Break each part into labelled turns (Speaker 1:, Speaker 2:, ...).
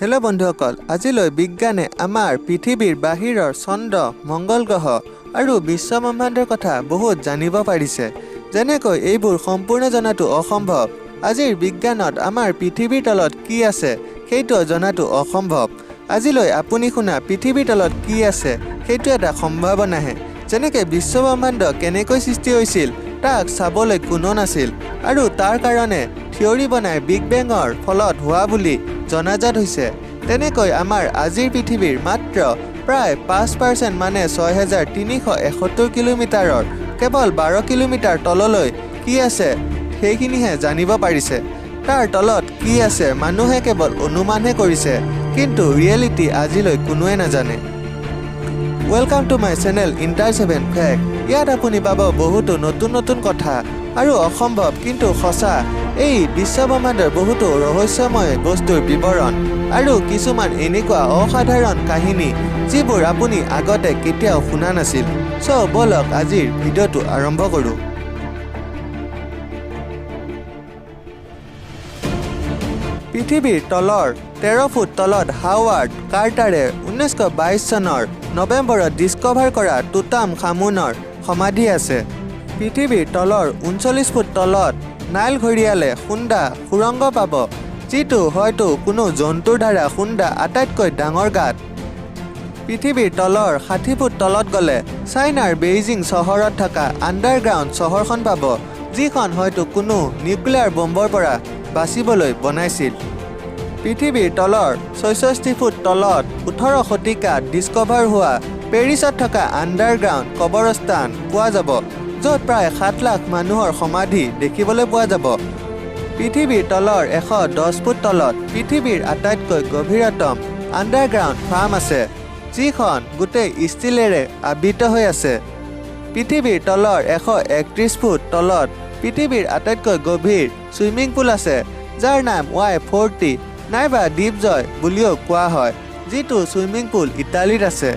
Speaker 1: Hello' বন্ধুসকল, আজিলৈ বিজ্ঞানে আমাৰ পৃথিৱীৰ বাহিৰৰ চন্দ্ৰ, মংগল গ্ৰহ আৰু বিশ্বব্ৰহ্মাণ্ডৰ কথা বহুত জানিব পাৰিছে। যেনেকৈ এইবোৰ সম্পূৰ্ণ জনাটো অসম্ভৱ, আজিৰ বিজ্ঞানত আমাৰ পৃথিৱীৰ তলত কি আছে সেইটো জনাটো অসম্ভৱ। আজিলৈ আপুনি শুনা পৃথিৱীৰ তলত কি আছে সেইটো এটা সম্ভাৱনাহে। যেনেকৈ বিশ্বব্ৰহ্মাণ্ড কেনেকৈ সৃষ্টি হৈছিল তাক চাবলৈ কোনো নাছিল আৰু তাৰ কাৰণে থিয়ৰী বনাই বিগ বেঙৰ ফলত হোৱা বুলি জনাজাত হৈছে। তেনেকৈ আমাৰ আজিৰ পৃথিৱীৰ মাত্ৰ প্ৰায় 5% মানে 6371 কিলোমিটাৰৰ কেৱল 12 কিলোমিটাৰ তললৈ কি আছে সেইখিনিহে জানিব পাৰিছে। তাৰ তলত কি আছে মানুহে কেৱল অনুমানহে কৰিছে, কিন্তু ৰিয়েলিটি আজিলৈ কোনোৱে নাজানে। Welcome to my channel inter seven fact. ইয়াত আপুনি পাব বহুতো নতুন নতুন কথা আৰু অসম্ভৱ কিন্তু সঁচা এই বিশ্বব্ৰহ্মাণ্ডৰ বহুতো ৰহস্যময় বস্তুৰ বিৱৰণ আৰু কিছুমান এনেকুৱা অসাধাৰণ কাহিনী যিবোৰ আপুনি আগতে কেতিয়াও শুনা নাছিল। চ' ব'লক আজিৰ ভিডিঅ'টো আৰম্ভ কৰোঁ। পৃথিৱীৰ তলৰ 13 ফুট তলত হাৱাৰ্ড কাৰ্টাৰে 1922 চনৰ নৱেম্বৰত ডিস্কভাৰ কৰা টুটাম খামুনৰ সমাধি আছে। পৃথিৱীৰ তলৰ 39 ফুট তলত নাইল ঘৰিয়ালে খুন্দা সুৰংগ পাব, যিটো হয়তো কোনো জন্তুৰ দ্বাৰা খুন্দা আটাইতকৈ ডাঙৰ গাঁত। পৃথিৱীৰ তলৰ 60 ফুট তলত গ'লে চাইনাৰ বেইজিং চহৰত থকা আণ্ডাৰগ্ৰাউণ্ড চহৰখন পাব, যিখন হয়তো কোনো নিউক্লিয়াৰ বম্বৰ পৰা বাচিবলৈ বনাইছিল। পৃথিৱীৰ তলৰ 66 ফুট তলত 18 শতিকাত ডিস্কভাৰ হোৱা পেৰিছত থকা আণ্ডাৰগ্ৰাউণ্ড কবৰস্থান পোৱা যাব, য'ত প্ৰায় 7 লাখ মানুহৰ সমাধি দেখিবলৈ পোৱা যাব। পৃথিৱীৰ তলৰ 110 ফুট তলত পৃথিৱীৰ আটাইতকৈ গভীৰতম আণ্ডাৰগ্ৰাউণ্ড ফাৰ্ম আছে, যিখন গোটেই ষ্টীলেৰে আবৃত হৈ আছে। পৃথিৱীৰ তলৰ 131 ফুট তলত পৃথিৱীৰ আটাইতকৈ গভীৰ চুইমিং পুল আছে, যাৰ নাম Y40 নাইবা দ্বীপজয় বুলিও কোৱা হয়, যিটো চুইমিং পুল ইটালীত আছে।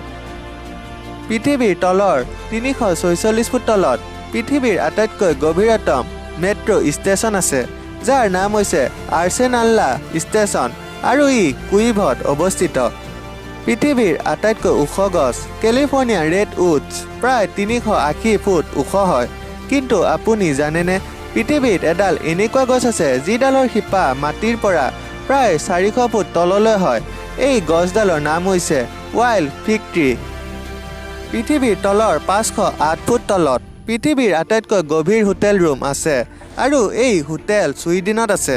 Speaker 1: পৃথিৱীৰ তলৰ 346 ফুট তলত পৃথিৱীৰ আটাইতকৈ গভীৰতম মেট্ৰ' ষ্টেচন আছে, যাৰ নাম হৈছে আৰ্চেনাল্লা ষ্টেচন আৰু ই কুইভত অৱস্থিত। পৃথিৱীৰ আটাইতকৈ ওখ গছ কেলিফৰ্ণিয়া ৰেড উডছ প্ৰায় 380 ফুট ওখ হয়। কিন্তু আপুনি জানেনে পৃথিৱীত এডাল এনেকুৱা গছ আছে যিডালৰ শিপা মাটিৰ পৰা প্ৰায় 400 ফুট তললৈ হয়। এই গছডালৰ নাম হৈছে ৱাইল্ড ফিগ ট্ৰী। পৃথিৱীৰ তলৰ 508 ফুট তলত পৃথিৱীৰ আটাইতকৈ গভীৰ হোটেল ৰুম আছে আৰু এই হোটেল ছুইডেনত আছে।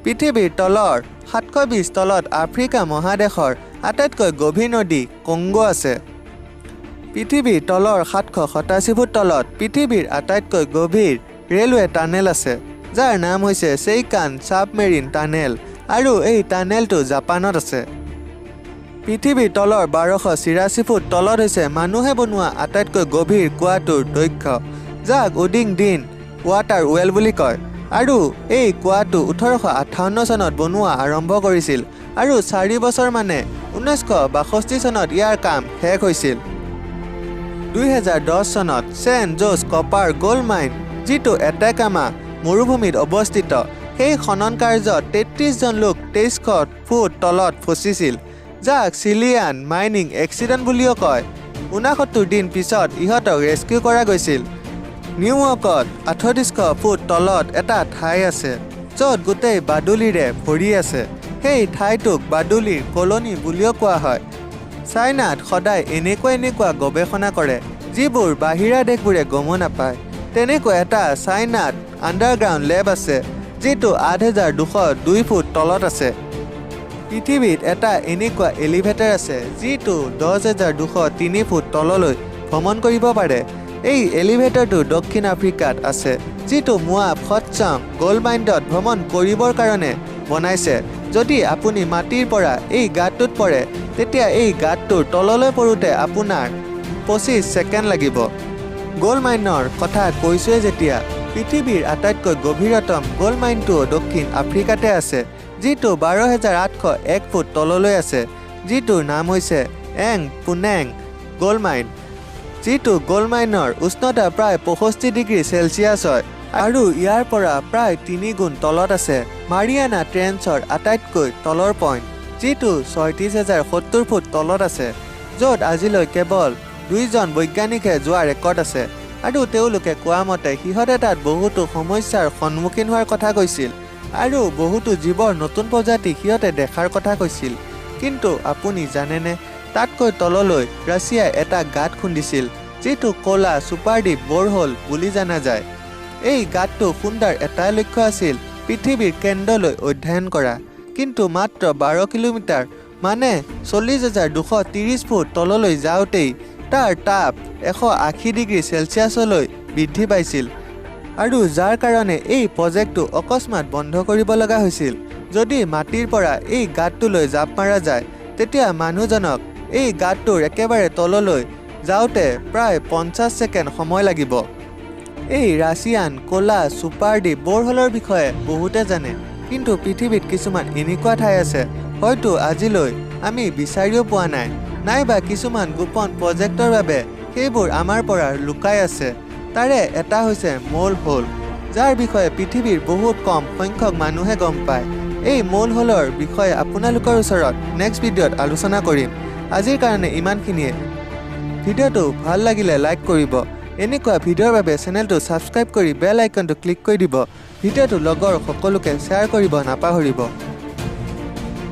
Speaker 1: পৃথিৱীৰ তলৰ 720 তলত আফ্ৰিকা মহাদেশৰ আটাইতকৈ গভীৰ নদী কংগো আছে। পৃথিৱীৰ তলৰ 787 ফুট তলত পৃথিৱীৰ আটাইতকৈ গভীৰ ৰেলৱে টানেল আছে, যাৰ নাম হৈছে চেইকান ছাবমেৰিন টানেল আৰু এই টানেলটো জাপানত আছে। পৃথিৱীৰ তলৰ 1286 ফুট তলত হৈছে মানুহে বনোৱা আটাইতকৈ গভীৰ কুঁৱাটোৰ দৈৰ্ঘ্য, যাক উডিং দিন ৱাটাৰ ৱেল বুলি কয় আৰু এই কুঁৱাটো 1858 চনত বনোৱা আৰম্ভ কৰিছিল আৰু 4 বছৰ মানে 1962 চনত ইয়াৰ কাম শেষ হৈছিল। 2010 চনত San Jose copper gold mine, যিটো এটাকামা মৰুভূমিত অৱস্থিত, সেই খনন কাৰ্যত 33 জন লোক 2300 ফুট তলত ফচিছিল, যাক চিলিয়ান মাইনিং এক্সিডেণ্ট বুলিও কয়। 69 দিন পিছত ইহঁতক ৰেস্কিউ কৰা গৈছিল। নিউয়ৰ্কত 3800 ফুট তলত এটা ঠাই আছে য'ত গোটেই বাদুলিৰে ভৰি আছে। সেই ঠাইটোক বাদুলিৰ কলনী বুলিও কোৱা হয়। চাইনাত সদায় এনেকুৱা এনেকুৱা গৱেষণা কৰে যিবোৰ বাহিৰা দেশবোৰে গমো নাপায়। তেনেকুৱা এটা চাইনাত আণ্ডাৰগ্ৰাউণ্ড লেব আছে, যিটো 8202 ফুট তলত আছে। পৃথিৱীত এটা এনেকুৱা এলিভেটৰ আছে যিটো 10203 ফুট তললৈ ভ্ৰমণ কৰিব পাৰে। এই এলিভেটৰটো দক্ষিণ আফ্ৰিকাত আছে, যিটো মোৱা ফটচং গ'ল্ড মাইনত ভ্ৰমণ কৰিবৰ কাৰণে বনাইছে। যদি আপুনি মাটিৰ পৰা এই গাঁতটোত পৰে, তেতিয়া এই গাঁতটোৰ তললৈ পৰোঁতে আপোনাৰ 25 ছেকেণ্ড লাগিব। গ'ল্ড মাইনৰ কথা কৈছোঁৱেই যেতিয়া, পৃথিৱীৰ আটাইতকৈ গভীৰতম গ'ল্ড মাইনটোও দক্ষিণ আফ্ৰিকাতে আছে, যিটো 12801 ফুট তললৈ আছে, যিটোৰ নাম হৈছে এং পুনেং গ'ল্ড মাইন, যিটো গ'ল্ড মাইনৰ উষ্ণতা প্ৰায় 65 ডিগ্ৰী চেলছিয়াছ হয় আৰু ইয়াৰ পৰা প্ৰায় 3 গুণ তলত আছে মাৰিয়ানা ট্ৰেঞ্চৰ আটাইতকৈ তলৰ পইণ্ট। যিটো 36,070 ফুট তলত আছে, য'ত আজিলৈ কেৱল দুইজন বৈজ্ঞানিকহে যোৱাৰ ৰেকৰ্ড আছে। আৰু তেওঁলোকে কোৱা মতে সিহঁতে তাত বহুতো সমস্যাৰ সন্মুখীন হোৱাৰ কথা কৈছিল আৰু বহুতো জীৱৰ নতুন প্ৰজাতি সিহঁতে দেখাৰ কথা কৈছিল। কিন্তু আপুনি জানেনে, তাতকৈ তললৈ ৰাছিয়াই এটা গাঁত খান্দিছিল, যিটো ক'লা ছুপাৰডিপ ব'ৰহ'ল বুলি জনা যায়। এই গাঁতটো খন্দাৰ এটাই লক্ষ্য আছিল পৃথিৱীৰ কেন্দ্ৰলৈ অধ্যয়ন কৰা। কিন্তু মাত্ৰ 12 কিলোমিটাৰ মানে 40,230 ফুট তললৈ যাওঁতেই তাৰ তাপ 180 ডিগ্ৰী চেলছিয়াছলৈ বৃদ্ধি পাইছিল আৰু যাৰ কাৰণে এই প্ৰজেক্টটো অকস্মাত বন্ধ কৰিব লগা হৈছিল। যদি মাটিৰ পৰা এই গাঁতটোলৈ জাঁপ মৰা যায়, তেতিয়া মানুহজনক এই গাঁতটোৰ একেবাৰে তললৈ যাওঁতে প্ৰায় 50 ছেকেণ্ড সময় লাগিব। এই ৰাছিয়ান ক'লা ছুপাৰডিপ ব'ৰহ'লৰ বিষয়ে বহুতে জানে, কিন্তু পৃথিৱীত কিছুমান এনেকুৱা ঠাই আছে, হয়তো আজিলৈ আমি বিচাৰিও পোৱা নাই, নাইবা কিছুমান গোপন প্ৰজেক্টৰ বাবে সেইবোৰ আমাৰ পৰা লুকাই আছে। তাৰে এটা হৈছে ম'ল হোল, যাৰ বিষয়ে পৃথিৱীৰ বহুত কম সংখ্যক মানুহে গম পায়। এই ম'ল হোলৰ বিষয়ে আপোনালোকৰ ওচৰত নেক্সট ভিডিঅ'ত আলোচনা কৰিম। আজিৰ কাৰণে ইমানখিনিয়ে। ভিডিঅ'টো ভাল লাগিলে লাইক কৰিব। এনেকুৱা ভিডিঅ'ৰ বাবে চেনেলটো ছাবস্ক্ৰাইব কৰি বেল আইকনটো ক্লিক কৰি দিব। ভিডিঅ'টো লগৰ সকলোকে শ্বেয়াৰ কৰিব নাপাহৰিব।